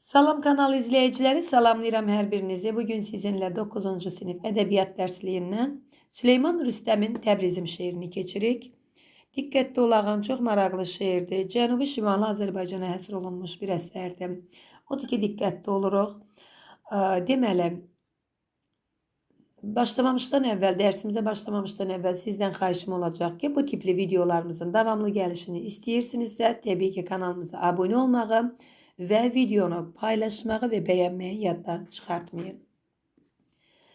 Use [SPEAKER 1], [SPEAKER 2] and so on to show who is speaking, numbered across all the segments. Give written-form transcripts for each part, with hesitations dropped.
[SPEAKER 1] Salam kanal izləyiciləri, salamlayıram hər birinizi. Bugün sizinlə 9-cu sinif ədəbiyyat dərsliyindən Süleyman Rüstəmin Təbrizim şeirini keçirik. Diqqətli olağın, çox maraqlı şeirdir. Cənubi Şimali Azərbaycana həsr olunmuş bir əsərdir. Odur ki, diqqətli oluruq. Deməli, başlamamışdan əvvəl, dərsimizə başlamamışdan əvvəl sizdən xahişim olacaq ki, bu tipli videolarımızın davamlı gəlişini istəyirsinizsə, təbii ki, kanalımıza abunə olmağı və videonu paylaşmağı və bəyənməyi yaddan çıxartmayın.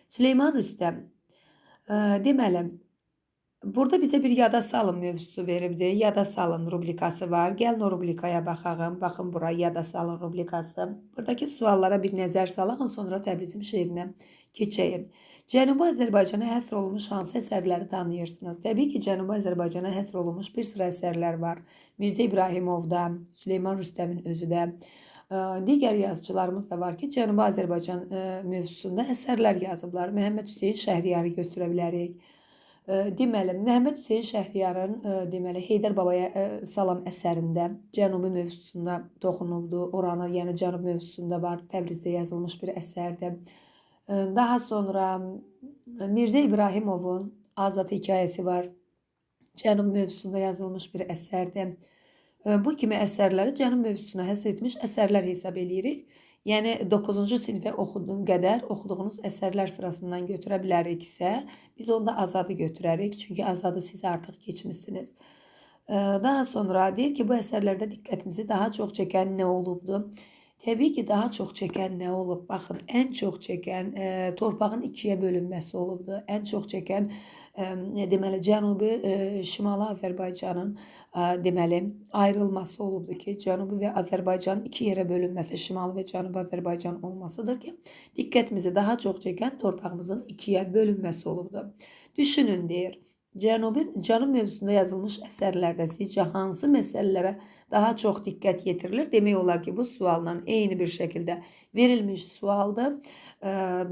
[SPEAKER 1] Süleyman Rüstəm, deməli, burada bizə bir yada salın mövzusu veribdir. Yada salın rubrikası var. Gəlin o rubrikaya baxağım. Baxın bura yada salın rubrikası. Buradakı suallara bir nəzər salağın, sonra Təbrizim şeirinə keçəyim. Cənubi Azərbaycana həsr olunmuş hansı əsərləri tanıyırsınız? Təbii ki, Cənubi Azərbaycana həsr olunmuş bir sıra əsərlər var. Mirzə İbrahimovda, Süleyman Rüstəmin özü də, digər yazıçılarımız da var ki, Cənubi Azərbaycan mövzusunda əsərlər yazıblar. Məhəmməd Hüseyn Şəhriyarı götürə bilərik. Deməli, Məhəmməd Hüseyn Şəhriyarın deməli, Heydər Babaya Salam əsərində Cənubi mövzusunda toxunubdu. Oranı, yəni Cənub mövzusunda var, Təbrizdə yazılmış bir əsərdir. Daha sonra Mirzə İbrahimovun Azad hekayəsi var. Cənub mövzusunda yazılmış bir əsərdir. Bu kimi əsərləri Cənub mövzusuna həsr etmiş əsərlər hesab eləyirik. Yəni 9-cu sinifə oxuduğun qədər oxuduğunuz əsərlər sırasından götürə biləriksə, biz onda Azadı götürərik. Çünki Azadı siz artıq keçmişsiniz. Daha sonra deyir ki, bu əsərlərdə diqqətinizi daha çox çəkən nə olubdu? Təbii ki, daha çox çəkən nə olub? Baxın, ən çox çəkən torpağın ikiyə bölünməsi olubdu. Ən çox çəkən deməli, Cənubi Şimali Azərbaycanın deməli, ayrılması olubdu ki, Cənubi və Azərbaycanın iki yerə bölünməsi, Şimali və Cənubi Azərbaycan olmasıdır ki, diqqətimizi daha çox çəkən torpağımızın ikiyə bölünməsi olubdu. Düşünün, deyir. Cənub mövzusunda yazılmış əsərlərdə sizcə hansı məsələlərə daha çox diqqət yetirilir? Demək olar ki, bu sualla eyni bir şəkildə verilmiş sualdır.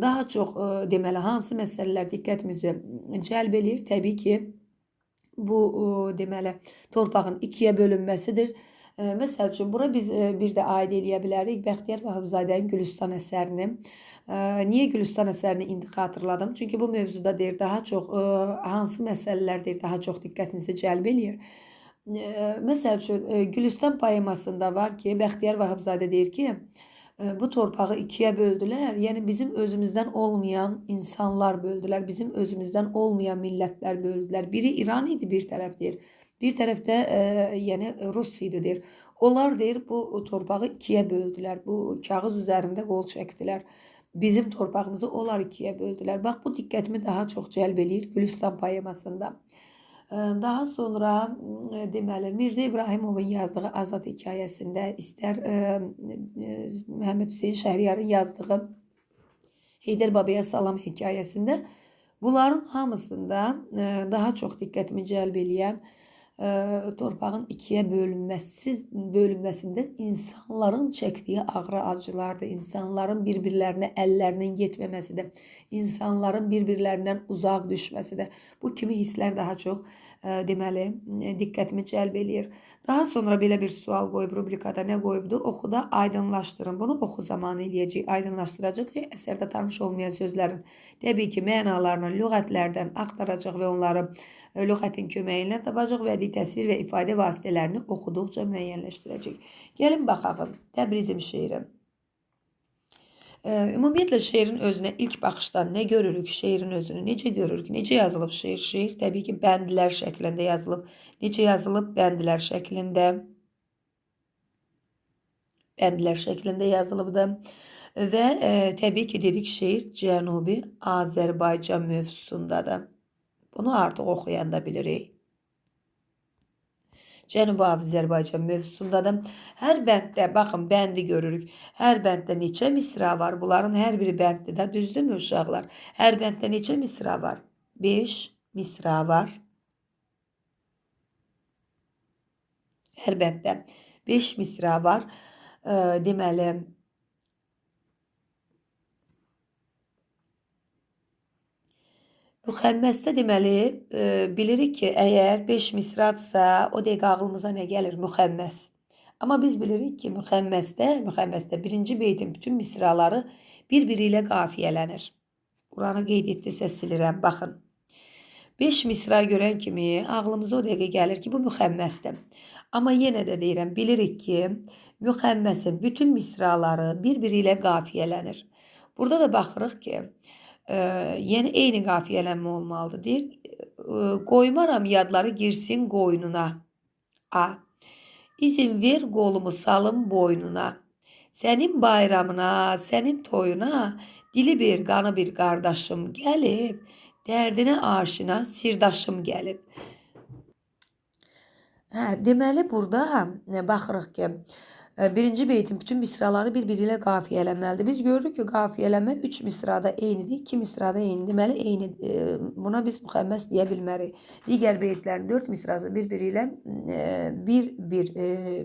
[SPEAKER 1] Daha çox deməli, hansı məsələlər diqqətimizi cəlb eləyir? Təbii ki, bu deməli, torpağın ikiyə bölünməsidir. Məsəl üçün, bura biz bir də aid eləyə bilərik Bəxtiyar Vahabzadənin Gülüstan əsərini. Niyə Gülüstan əsərini indi xatırladım? Çünki bu mövzuda deyir, daha çox hansı məsələlər deyir, daha çox diqqətinizi cəlb eləyir. Məsəl üçün, Gülüstan poemasında var ki, Bəxtiyar Vahabzadə deyir ki, bu torpağı ikiyə böldülər. Yəni, bizim özümüzdən olmayan insanlar böldülər, bizim özümüzdən olmayan millətlər böldülər. Biri İran idi, bir tərəf deyir. Bir tərəfdə yəni Rus idi deyir. Onlar deyir, bu torpağı ikiyə böldülər. Bu kağız üzərində qol çəkdilər. Bizim torpağımızı onlar ikiyə böldülər. Bax, bu diqqətimi daha çox cəlb eləyir Gülüstan poemasında. Daha sonra deməli, Mirzə İbrahimovun yazdığı Azad hekayəsində, istər Məhəmməd Hüseyn Şəhriyarın yazdığı Heydər Babaya Salam hekayəsində, bunların hamısında daha çox diqqətimi cəlb eləyən torpağın ikiyə bölünməsində insanların çəkdiyi ağrı acılardır, insanların bir-birlərinə əllərinin yetməməsidir, insanların bir-birlərindən uzaq düşməsidir. Bu kimi hisslər daha çox deməli, diqqətimi cəlb eləyir. Daha sonra belə bir sual qoyub, rubrikada nə qoyubdu? Oxuda aydınlaşdırın. Bunu oxu zamanı eləyəcək, aydınlaşdıracaq ki, əsərdə tanış olmayan sözlərin təbii ki, mənalarını lüğətlərdən axtaracaq və onları lüğətin köməyi ilə tapacaq və təsvir və ifadə vasitələrini oxuduqca müəyyənləşdirəcək. Gəlin baxalım. Təbrizim şeiri. Ümumiyyətlə, şeirin özünə ilk baxışdan nə görürük? Şeirin özünü necə görürük? Necə yazılıb şeir? Şeir təbii ki, bəndlər şəklində yazılıb. Necə yazılıb? Bəndlər şəklində. Bəndlər şəklində yazılıbdır. Və təbii ki, dedik, şeir Cənubi Azərbaycan mövzusundadır. Bunu artıq oxuyanda bilirik. Cənubi Azərbaycan mövzusundadır. Hər bənddə, baxın, bəndi görürük. Hər bənddə neçə misra var? Bunların hər biri bənddir də, düzdürmü uşaqlar? Hər bənddə neçə misra var? 5 misra var. Hər bənddə 5 misra var. Deməli, müxəmməsdə deməli, bilirik ki, əgər 5 misradsa, o dəqiqə ağlımıza nə gəlir? Müxəmməs. Amma biz bilirik ki, müxəmməsdə birinci beytin bütün misraları bir-biri ilə qafiyələnir. Buranı qeyd etdisə silirəm. Baxın. 5 misra görən kimi ağlımıza o dəqiqə gəlir ki, bu müxəmməsdir. Amma yenə də deyirəm, bilirik ki, müxəmməsin bütün misraları bir-biri ilə qafiyələnir. Burada da baxırıq ki, yəni eyni qafiyələnmə olmalıdır. Deyir, qoymaram yadları girsin qoynuna. A. İzin ver qolumu salım boynuna. Sənin bayramına, sənin toyuna dili bir, qanı bir qardaşım gəlib, dərdinə aşina sirdaşım gəlib. Hə, deməli, burada baxırıq ki, birinci beytin bütün misraları bir-biri ilə qafiyələnməlidir. Biz görürük ki, qafiyələnmə 3 misrada eynidir, 2 misrada eynidir. Deməli, eyni, buna biz müxəmməs deyə bilmərik. Digər beytlərin 4 misrası bir-biri ilə bir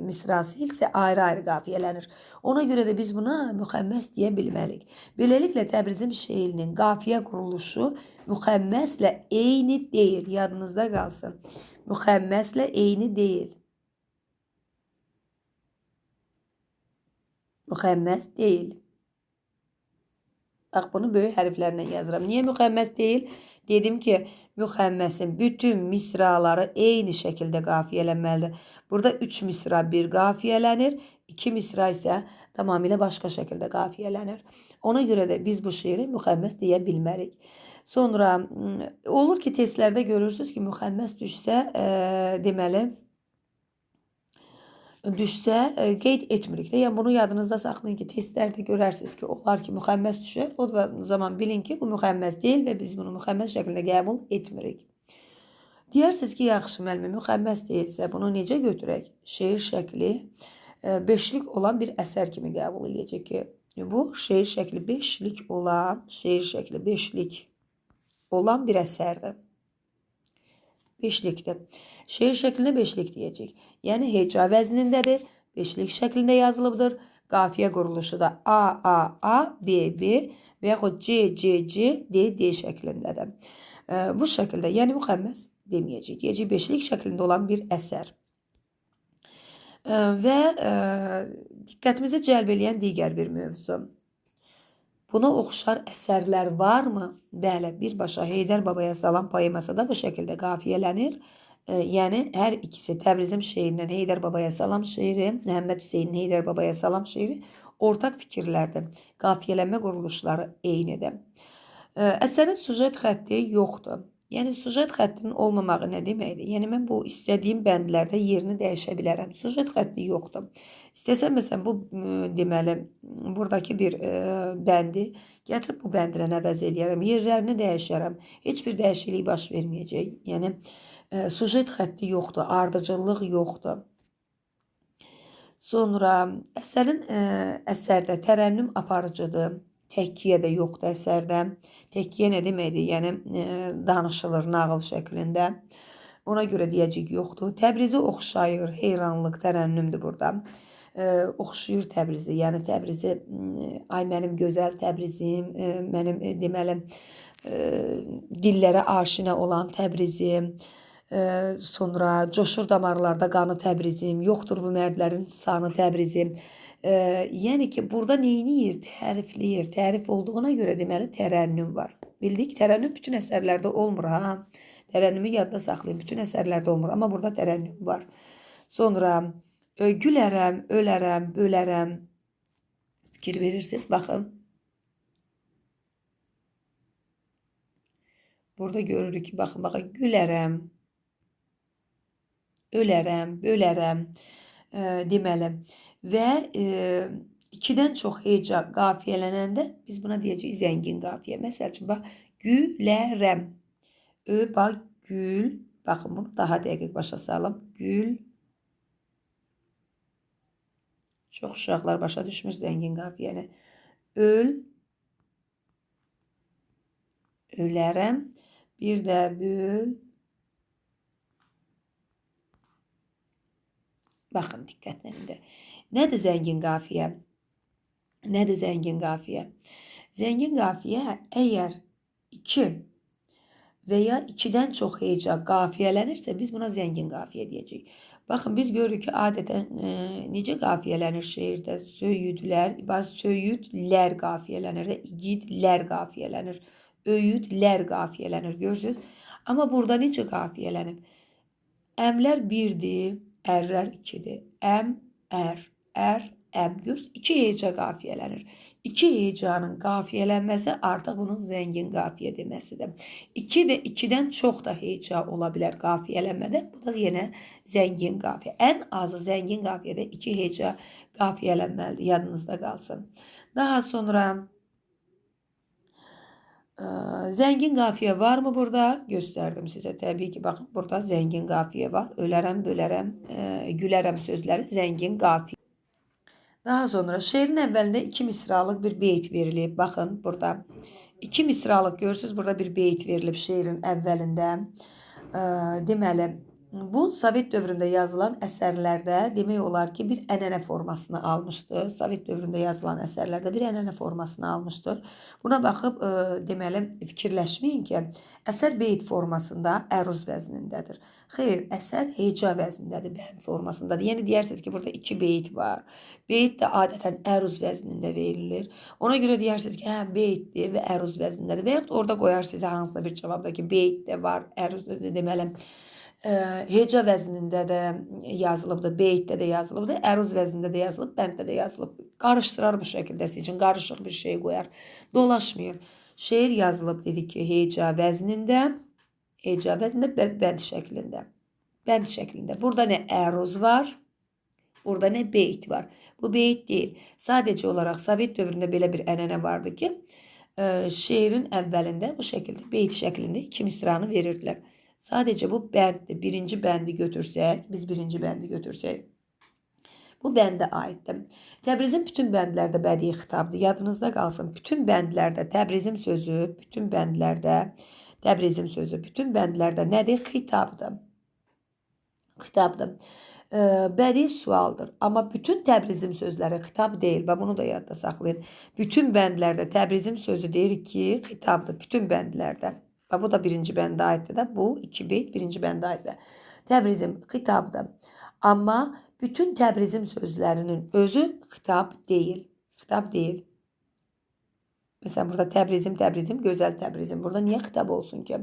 [SPEAKER 1] misrası isə ayrı-ayrı qafiyələnir. Ona görə də biz buna müxəmməs deyə bilmərik. Beləliklə, Təbrizim şeirinin qafiyə quruluşu müxəmməslə eyni deyil. Yadınızda qalsın. Müxəmməslə eyni deyil. Müxəmməs deyil. Bax, bunu böyük hərflərlə yazıram. Niyə müxəmməs deyil? Dedim ki, müxəmməsin bütün misraları eyni şəkildə qafiyələnməlidir. Burada 3 misra bir qafiyələnir, 2 misra isə tamamilə başqa şəkildə qafiyələnir. Ona görə də biz bu şeiri müxəmməs deyə bilmərik. Sonra olur ki, testlərdə görürsünüz ki, müxəmməs düşsə, deməli, düşsə qeyd etmirik də. Yəni bunu yadınızda saxlayın ki, testlərdə görərsiniz ki, olar ki, müxəmməs düşər. O zaman bilin ki, bu müxəmməs deyil və biz bunu müxəmməs şəklində qəbul etmirik. Deyərsiniz ki, yaxşı müəllimə, müxəmməs deyilsə bunu necə götürək? Şeir şəkli beşlik olan bir əsər kimi qəbul edəcək ki, bu şeir şəkli beşlik olan, şeir şəkli beşlik olan bir əsərdir. Beşlikdir. Şeir şəklinə beşlik deyəcək. Yəni heca vəznindədir, beşlik şəklində yazılıbdır. Qafiyə quruluşu da A, A, A, B, B və yaxud C, C, C, D, D şəklindədir. Bu şəkildə, yəni müxəmməs deməyəcək. Deyəcək beşlik şəklində olan bir əsər. Və diqqətimizi cəlb eləyən digər bir mövzu. Buna oxşar əsərlər varmı? Bəli, birbaşa Heydər Babaya Salam poeması da bu şəkildə qafiyələnir. Yəni, hər ikisi Təbrizim şeirindən Heydər Babaya Salam şeiri, Məhəmməd Hüseynin Heydər Babaya Salam şeiri ortaq fikirlərdir. Qafiyələnmə quruluşları eynidir. Əsərin süjet xətti yoxdur. Yəni, süjet xəttinin olmamağı nə deməkdir? Yəni, mən bu istədiyim bəndlərdə yerini dəyişə bilərəm. Süjet xətti yoxdur. İstəsəm, məsələn, bu, deməli, buradakı bir bəndi gətirib bu bəndlə əvəz eləyərəm, yerlərini dəyişərəm. Heç bir dəyişiklik baş verməyəcək. Yəni, süjet xətti yoxdur, ardıcıllıq yoxdur. Sonra əsərdə tərənnüm aparıcıdır. Təkkiyə də yoxdur əsərdə. Təkkiyə nə deməkdir? Yəni, danışılır nağıl şəklində. Ona görə deyəcək yoxdur. Təbrizi oxşayır, heyranlıq, tərənnümdür burada. Oxşayır Təbrizi, yəni Təbrizi, ay mənim gözəl Təbrizim, mənim deməli, dillərə aşina olan Təbrizim, sonra coşur damarlarda qanı Təbrizim, yoxdur bu mərdlərin sanı Təbrizim. Yəni ki, burada neyniyir? Tərifləyir. Tərif olduğuna görə deməli tərənnüm var. Bildik, tərənnüm bütün əsərlərdə olmur, ha. Tərənnümü yadda saxlayın, bütün əsərlərdə olmur, amma burada tərənnüm var. Sonra gülərəm, ölərəm, bölərəm. Fikir verirsiniz, baxın. Burada görürük ki, baxın, baxın, gülərəm, ölərəm, bölərəm deməli. Və ikidən çox heca qafiyələnəndə biz buna deyəcəyik zəngin qafiyə. Məsəl üçün, bax, gülərəm. Ö, bax, gül. Baxın, bunu daha dəqiq başa salım. Gül. Çox uşaqlar başa düşmür zəngin qafiyəni. Öl. Ölərəm. Bir də böl. Baxın, diqqətlə indi. Nədir zəngin qafiyə? Nədir zəngin qafiyə? Zəngin qafiyə əgər 2 və ya 2-dən çox heca qafiyələnirsə, biz buna zəngin qafiyə deyəcəyik. Baxın, biz görürük ki, adətən necə qafiyələnir şeirdə? Söyüdlər, söyüdlər qafiyələnir də, igidlər qafiyələnir, öyüdlər qafiyələnir, görürsünüz. Amma burada necə qafiyələnib? Əmlər birdir, ərlər ikidir. Əm, ər, ər, əm. Görürsünüz, iki heca qafiyələnir. İki hecanın qafiyələnməsi artıq bunun zəngin qafiyə deməsidir. 2 və 2-dən çox da heca ola bilər qafiyələnmədə. Bu da yenə zəngin qafiyə. Ən azı zəngin qafiyədə 2 heca qafiyələnməlidir. Yadınızda qalsın. Daha sonra zəngin qafiyə varmı burada? Göstərdim sizə. Təbii ki, baxın, burada zəngin qafiyə var. Ölərəm, bölərəm, gülərəm sözləri zəngin qafiyə. Daha sonra şeirin əvvəlində 2 misralıq bir beyt verilib. Baxın, burada 2 misralıq görürsünüz. Burada bir beyt verilib şeirin əvvəlində. Deməli, bu Sovet dövründə yazılan əsərlərdə demək olar ki, bir ənənə formasını almışdır. Sovet dövründə yazılan əsərlərdə bir ənənə formasını almışdır. Buna baxıb, deməli, fikirləşməyin ki, əsər beyt formasında əruz vəznindədir. Xeyr, əsər heca vəznindədir, bənd formasındadır. Yəni, deyərsiniz ki, burada 2 beyt var. Beyt də adətən əruz vəznində verilir. Ona görə deyərsiniz ki, hə, beytdir və əruz vəznindədir. Və yaxud orada qoyar sizə hansısa bir cavabda ki, beyt də var, əruz deməli, heca vəznində də yazılıbdır, beytdə də yazılıbdır, əruz vəznində də yazılıb, bənddə də yazılıb. Qarışdırar bu şəkildə sizin üçün, qarışıq bir şey qoyar. Dolaşmayın. Şeir yazılıb, dedik ki, heca vəznində, heca vəznində və bənd şəklində. Bənd şəklində. Burada nə əruz var, burada nə beyt var. Bu beyt deyil. Sadəcə olaraq Sovet dövründə belə bir ənənə vardı ki, şeirin əvvəlində bu şəkildə, beyt şəklində 2 misranı verirdilər. Sadəcə bu bənddir. Birinci bəndi götürsək, biz birinci bəndi götürsək, bu bəndə aiddir. Təbrizin bütün bəndlərdə bədii xitabdır. Yadınızda qalsın. Bütün bəndlərdə Təbrizim sözü, bütün bəndlərdə Təbrizim sözü, bütün bəndlərdə nədir? Xitabdır. Xitabdır. Bədii sualdır. Amma bütün Təbrizim sözləri xitab deyil. Bax, bunu da yadda saxlayın. Bütün bəndlərdə Təbrizim sözü deyir ki, xitabdır. Bütün bəndlərdə. Bax, bu da birinci bəndə aiddir də. Bu 2 beyt birinci bəndə aiddir. Təbrizim xitabdır. Amma bütün Təbrizim sözlərinin özü xitab deyil. Xitab deyil. Məsələn, burada Təbrizim, Təbrizim, gözəl Təbrizim. Burada niyə xitab olsun ki?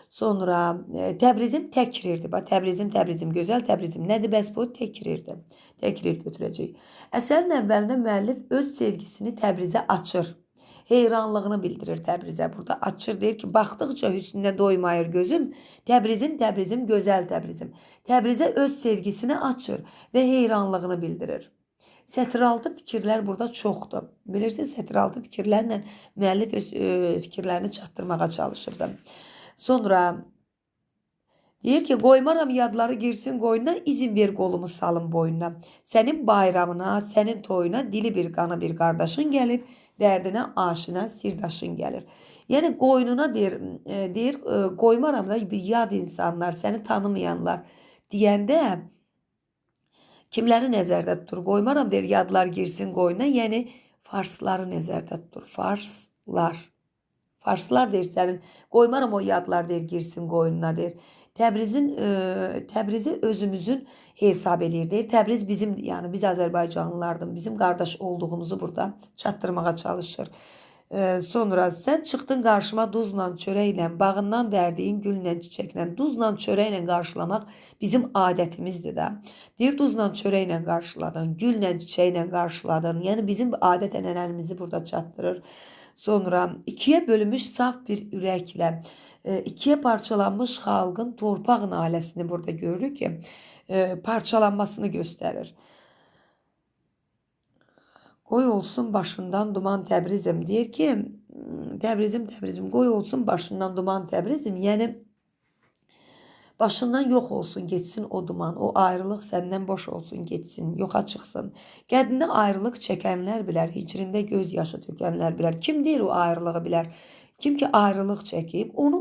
[SPEAKER 1] Sonra Təbrizim təkrirdir. Bax, Təbrizim, Təbrizim, gözəl Təbrizim. Nədir bəs bu? Təkrirdir. Təkrir götürəcək. Əsərin əvvəlində müəllif öz sevgisini Təbrizə açır. Heyranlığını bildirir Təbrizə. Burada açır, deyir ki, baxdıqca hüsnünə doymayır gözüm. Təbrizim, Təbrizim, gözəl Təbrizim. Təbrizə öz sevgisini açır və heyranlığını bildirir. Sətiraltı fikirlər burada çoxdur. Bilirsiniz, sətiraltı fikirlərlə müəllif öz fikirlərini çatdırmağa çalışırdı. Sonra deyir ki, qoymaram yadları girsin qoynuna, izin ver qolumu salın boynuna. Sənin bayramına, sənin toyuna dili bir, qanı bir qardaşın gəlib, dərdinə aşina sirdaşın gəlir. Yəni, qoynuna deyir, qoymaram da bir yad insanlar, səni tanımayanlar deyəndə kimləri nəzərdə tutur? Qoymaram deyir, yadlar girsin qoynuna, yəni farsları nəzərdə tutur. Farslar. Farslar deyir sənin, qoymaram o yadlar deyir, girsin qoynuna deyir. Təbrizi özümüzün hesab eləyir. Deyir, Təbriz bizim, yəni biz Azərbaycanlılardır, bizim qardaş olduğumuzu burada çatdırmağa çalışır. Sonra sən çıxdın qarşıma duzla, çörəklə, bağından dərdiyin güllə, çiçəklə, duzla, çörəklə qarşılamaq bizim adətimizdir də. Deyir, duzla, çörəklə qarşıladın, güllə, çiçəklə qarşıladın. Yəni bizim adət ənənələrimizi burada çatdırır. Sonra ikiyə bölünmüş saf bir ürəklə, ikiyə parçalanmış xalqın torpaq naləsini burada görürük ki, parçalanmasını göstərir. Qoy olsun başından duman Təbrizim. Deyir ki, Təbrizim, Təbrizim, qoy olsun başından duman Təbrizim. Yəni, başından yox olsun, getsin o duman, o ayrılıq səndən boş olsun, getsin, yoxa çıxsın. Qədində ayrılıq çəkənlər bilər, hicrində göz yaşı tökənlər bilər. Kim deyir o ayrılığı bilər? Kim ki ayrılıq çəkib, onu,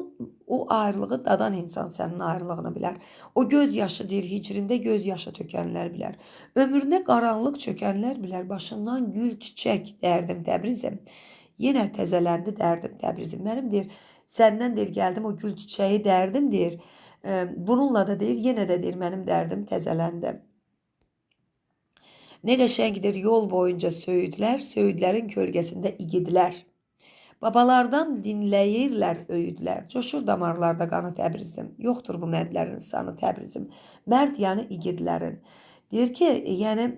[SPEAKER 1] o ayrılığı dadan insan sənin ayrılığını bilər. O göz yaşı deyir, hicrində göz yaşı tökənlər bilər. Ömründə qaranlıq çökənlər bilər. Başından gül çiçək dərdim Təbrizim. Yenə təzələndi dərdim Təbrizim. Mənim deyir, səndən deyir, gəldim o gül çiçəyi dərdim deyir. Bununla da deyir, yenə də deyir, mənim dərdim təzələndi. Nə qəşəngdir yol boyunca söyüdlər, söyüdlərin kölgəsində igidlər. Babalardan dinləyirlər öyüdlər. Coşur damarlarda qanı Təbrizim. Yoxdur bu mərdlərin sanı Təbrizim. Mərd yəni igidlərin. Deyir ki, yəni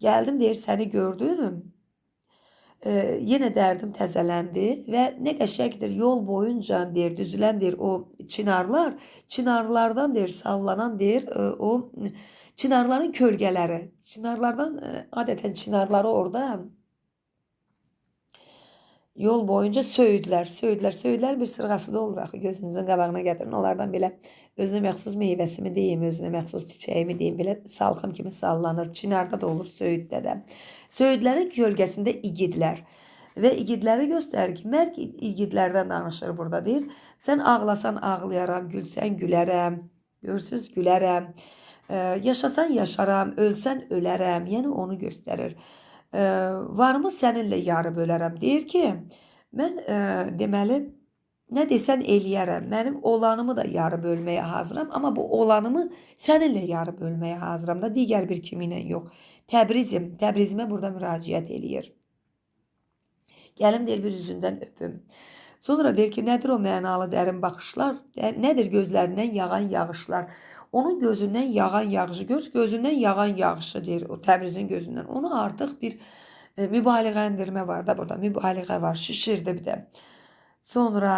[SPEAKER 1] gəldim deyir səni gördüm. Yenə dərdim təzələndi və nə qəşəngdir yol boyunca deyir düzülən deyir o çinarlar, çinarlardan deyir sallanan deyir o çinarların kölgələri. Çinarlardan adətən çinarları orada yol boyunca söyüdlər, söyüdlər, söyüdlər bir sırğası da olur axı, gözünüzün qabağına gətirin. Onlardan belə özünə məxsus meyvəsimi deyim, özünə məxsus çiçəyimi deyim, belə salxım kimi sallanır. Çinarda da olur, söyüddə də. Söyüdlərin kölgəsində igidlər və igidləri göstərir ki, mərd igidlərdən danışır burada deyir. Sən ağlasan ağlayaram, gülsən gülərəm, görürsünüz gülərəm, yaşasan yaşaram, ölsən ölərəm, yəni onu göstərir. Varımı səninlə yarı bölərəm. Deyir ki, mən deməli, nə desən eləyərəm. Mənim olanımı da yarı bölməyə hazıram. Amma bu olanımı səninlə yarı bölməyə hazıram da, digər bir kimi ilə yox. Təbrizim, Təbrizimə burada müraciət eləyir. Gəlim deyir, bir üzündən öpüm. Sonra deyir ki, nədir o mənalı dərin baxışlar? Nədir gözlərindən yağan yağışlar? Onun gözündən yağan yağışı, görürsünüz, gözündən yağan yağışı deyir, o Təbrizin gözündən. Onu artıq bir mübaliğəndirmə var da burada, mübaliğə var, şişirdi bir də. Sonra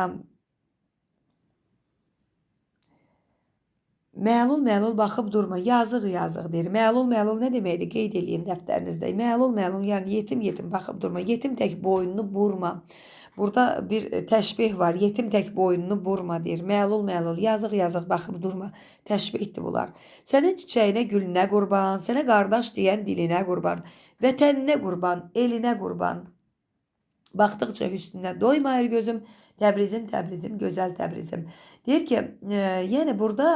[SPEAKER 1] məlul məlul baxıb durma, yazıq yazıq deyir. Məlul məlul nə deməkdir? Qeyd eləyin dəftərinizdə. Məlul məlul, yəni yetim yetim baxıb durma, yetim tək boynunu burma. Burada bir təşbih var. Yetim tək boynunu burma deyir. Məlul məlul, yazıq yazıq baxıb durma. Təşbihdir bunlar. Sənin çiçəyinə gülünə qurban, sənə qardaş deyən dilinə qurban, vətəninə qurban, elinə qurban. Baxdıqca hüsnünə doymayır gözüm. Təbrizim, Təbrizim, gözəl Təbrizim. Deyir ki, yəni burada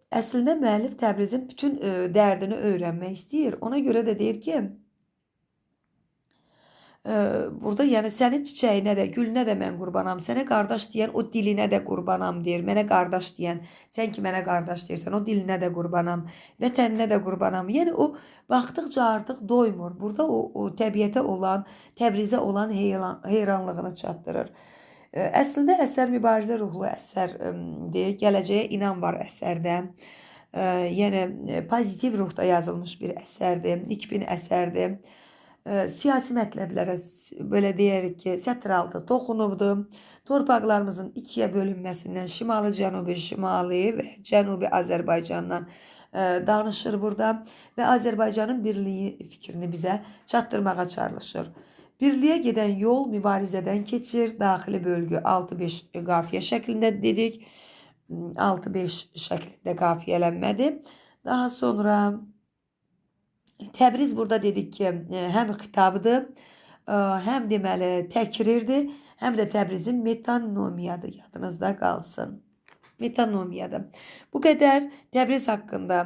[SPEAKER 1] əslində müəllif Təbrizin bütün dərdini öyrənmək istəyir. Ona görə də deyir ki, burada yəni sənin çiçəyinə də, gülünə də mən qurbanam, sənə qardaş deyən o dilinə də qurbanam deyir. Mənə qardaş deyən, sən ki mənə qardaş deyirsən, o dilinə də qurbanam, vətəninə də qurbanam. Yəni o baxdıqca artıq doymur. Burada o təbiətə olan, Təbrizə olan heyranlığını çatdırır. Əslində əsər mübarizə ruhlu əsərdir. Gələcəyə inan var əsərdə. Yəni pozitiv ruhda yazılmış bir əsərdir. Nikbin əsərdir. Siyasi mətləblərə belə deyərik ki, sətr altı toxunubdur. Torpaqlarımızın ikiyə bölünməsindən şimali, cənubi, şimali və cənubi Azərbaycandan danışır burada və Azərbaycanın birliyi fikrini bizə çatdırmağa çalışır. Birliyə gedən yol mübarizədən keçir. Daxili bölgü 6-5 qafiyə şəklində dedik. 6-5 şəklində qafiyələnmədi. Daha sonra Təbriz burada dedik ki, həm xitabdır, həm deməli təkrirdir, həm də Təbrizin metanomiyadır. Yadınızda qalsın. Metanomiyadır. Bu qədər Təbriz haqqında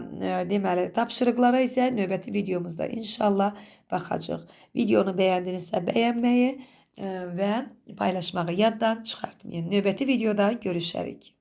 [SPEAKER 1] deməli tapşırıqlara isə növbəti videomuzda inşallah baxacağıq. Videonu bəyəndinizsə bəyənməyi və paylaşmağı yaddan çıxartmayın. Növbəti videoda görüşərik.